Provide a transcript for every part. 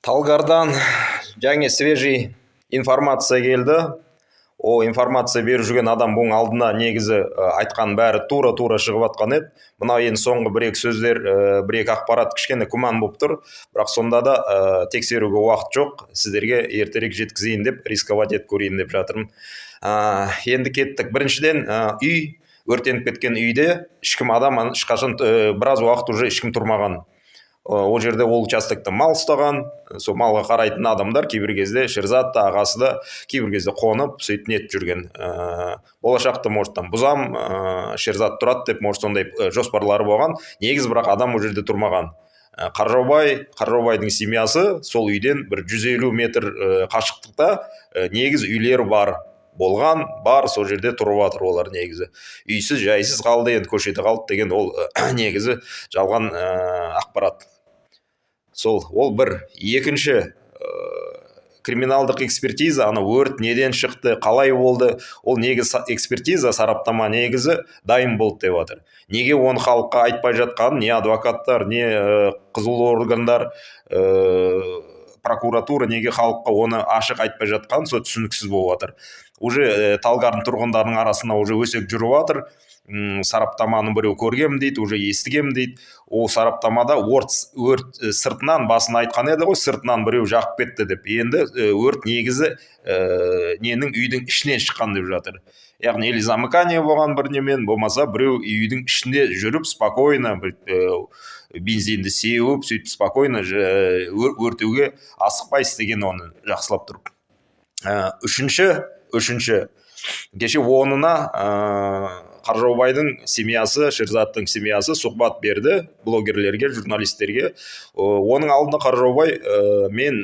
Талгардан жаңа свежий информация келді. Ол информация беріп жүрген адам бұның алдына негізі айтқан бәрі тура-тура шығып жатқан еді. Мынау енді соңғы бір екі сөздер, бір екі ақпарат кішкене күмән болып тұр, бірақ сонда да тексеруге уақыт жоқ, сіздерге ертерек жеткізейін деп, рисковать етіп көрейін деп жатырмын. Енді кеттік. Біріншіден, үй өртеніп кеткен үйде ешкім адам ешқашан біраз уақыт уже ешкім тұрмаған. Ол жерде, ол участокта мал ұстаған, сол малға қарайтын адамдар кейбір кезде, Шерзат та, ағасы да кейбір кезде қонып, сөйтіп нетіп жүрген. Болашақта, может, там бұзам, Шерзат тұрады деп, может, сондай жоспарлары болған негізі, бірақ адам ол жерде тұрмаған. Қаржаубай, Қаржаубайдың семьясы сол үйден бір 150 метр қашықтықта негіз үйлері бар болған, бар, сол жерде тұрып жатыр. Олар негізі үйсіз жайсыз қалды, енді көшеде қалды деген ол негізі жалған ақпарат. Сол ол бір. Екінші, криминалдық экспертиза, ана өрт неден шықты, қалай болды, ол негізі экспертиза, сараптама негізі дайын болды деп жатыр. Неге оны халыққа айтпай жатқанын не адвокаттар, не құзырлы органдар, прокуратура неге халыққа оны ашық айтпай жатқанын, сол түсініксіз болып жатыр. Уже Талгардың тұрғындарының арасында уже өсек жүріп жатыр. Сараптаманы біреу көргем дейді, уже естігем дейді. Ол сараптамада өрт сыртынан, басын айтқан еді ғой, сыртынан біреу жағып кетті деп. Енді өрт негізі ненің, үйдің ішінен шыққан деп жатыр. Яғни или замыкание болған бір немен, болмаса біреу үйдің ішінде жүріп, спокойно бір бензинді сеуіп, сөйтіп спокойно өртеуге асықпай істеген оны жақсылап тұрып. Үшінші, кеше 10-ына Қаржаубайдың семьясы, Шерзаттың семьясы сұхбат берді блогерлерге, журналистерге. Оның алдында Қаржаубай мен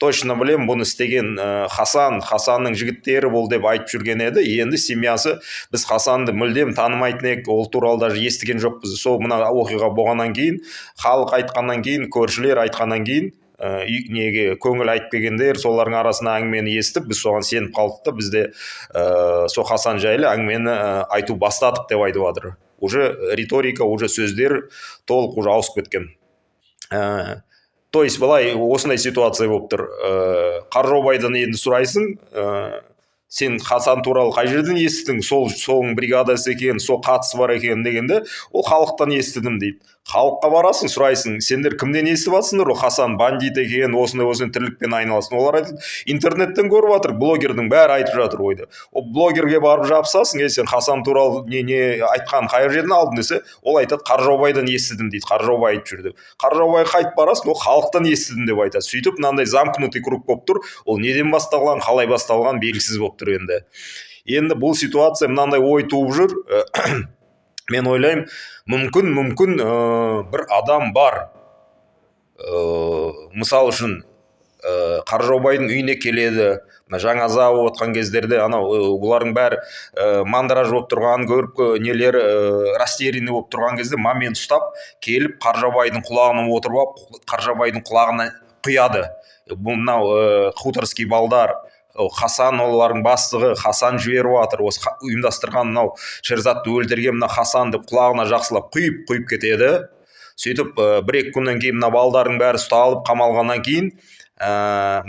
точно білем, бұны істеген Хасан, Хасанның жігіттері бол деп айтып жүрген еді. Енді семьясы: «Біз Хасанды мүлдем танымайтын едік, ол туралы даже естіген жоқпыз. Сол мына оқиға болғаннан кейін, халық айтқаннан кейін, көршілер айтқаннан кейін, неге көңіл айтып келгендер, солардың арасында әңгімені естіп, біз соған сеніп қалдық та, біз де сол Хасан жайлы әңгімені айту бастадық», — деп айтып жатыр. Уже риторика, уже сөздер толық уже ауысып кеткен. То есть былай, осындай ситуация болып тұр. Қаржаубайдан енді сұрайсың: «Сен Хасан туралы қай жерден естідің, сол соның бригадасы екен, сол қатысы бар екен?» — дегенде, ол «Халықтан естідім» дейді. Халыққа барасың, сұрайсың: «Сендер кімнен естіп жатсыңдар, ол Хасан бандит екен, осындай осындай тірлікпен айналысың?» Олар айтады: «Интернеттен көріп жатыр, блогердің бәрі айтып жатыр ғой», — деп. Ол блогерге барып жабысасың: «Ей, сен Хасан туралы не айтқан, қай жерден алдың?» — десе, ол айтады: «Қаржаубайдан естідім», — дейді, «Қаржаубай айтып жүр» деп. Қаржаубайға қайтып барасың, ол «Халықтан естідім» деп айтады. Сөйтіп мынандай замкнутый круг болып тұр. Ол неден басталған, қалай басталған, белгісіз болып тұр. Енді бұл ситуация, мынандай ой туып жүр. Мен ойлаймын, мүмкін бір адам бар, мысал үшін, Қаржаубайдың үйіне келеді мына жаңа аза болып жатқан кездерде. Анау бұлардың бәрі мандраж болып тұрғанын көріп, нелері растерянный болып тұрған кезде момент ұстап келіп, Қаржаубайдың құлағына отырып алып, Қаржаубайдың құлағына құяды: бұл мынау хуторский балдар, ол Хасан, олардың бастығы Хасан жіберіп жатыр, осы ұйымдастырған мынау Шерзатты өлтірген мына Хасан деп құлағына жақсылап құйып құйып кетеді. Сөйтіп бір екі күннен кейін мына балдардың бәрі ұсталып қамалғаннан кейін,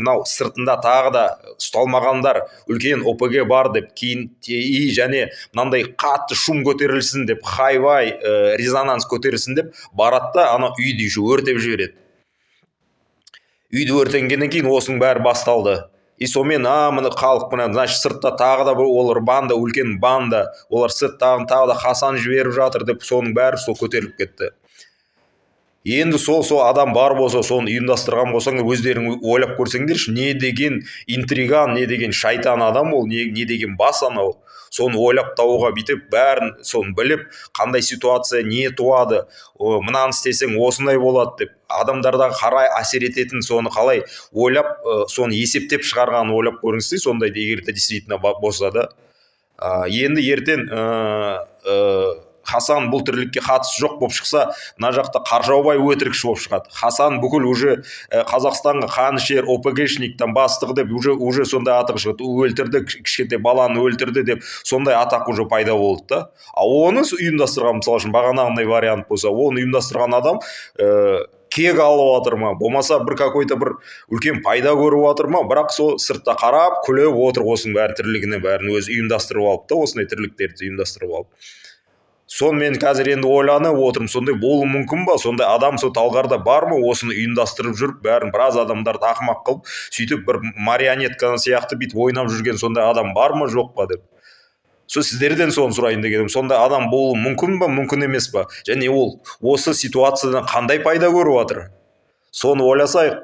мынау сыртында тағы да ұсталмағандар, үлкен ОПГ бар деп, кейін и және мынандай қатты шум көтерілсін деп, хайвай, резонанс көтерілсін деп барады да, ана үйді еще өртеп жібереді. Үйді өртенгеннен кейін осының бәрі басталды. И сонымен, а міне, халық мына, значит, сыртта тағы да бір олар банда, үлкен банда, олар сырттағы тағы да Хасан жіберіп жатыр деп, соның бәрі сол көтеріліп кетті. Енді сол адам бар болса, соны ұйымдастырған болсаң, өздерің ойлап көрсеңдерші, не деген интриган, не деген шайтан адам ол, не деген бас анау, соны ойлап табуға, бүйтіп бәрін соны біліп, қандай ситуация не туады, мынаны істесең, осындай болады деп, адамдарға қарай әсер ететін, соны қалай ойлап, соны есептеп шығарғанын ойлап көріңізші сондайды, егер де действительно болса да. Енді ертең Хасан бұл тірлікке қатысы жоқ болып шықса, мына жақта Қаржаубай өтірікші болып шығады. Хасан бүкіл уже Қазақстанға қанішер ОПГшниктен бастығы деп уже сондай атақ шығады. Өлтірді, кішкентай баланы өлтірді деп, сондай атақ уже пайда болды да. А оны ұйымдастырған, мысалы үшін, бағанағындай вариант болса, оны ұйымдастырған адам Кек алып жатыр ма, болмаса бір какой-то бір үлкен пайда көріп жатыр ма? Бірақ сол сыртта қарап күліп отыр осының бәрі, тірлігіне бәрін өзі ұйымдастырып алып та, осындай тірліктерді ұйымдастырып алып. Соны мен қазір енді ойланып отырмын: сондай болуы мүмкін ба? Сондай адам сол Талғарда бар ма, осыны ұйымдастырып жүріп, бәрін, біраз адамдарды ақымақ қылып, сөйтіп бір марионетка сияқты бүйтіп ойнап жүрген сондай адам бар ма, жоқ па деп. Сол сіздерден соны сұрайын дегенім: сондай адам болуы мүмкін ба, мүмкін емес па? Және ол осы ситуациядан қандай пайда көріп жатыр? Соны ойласайық.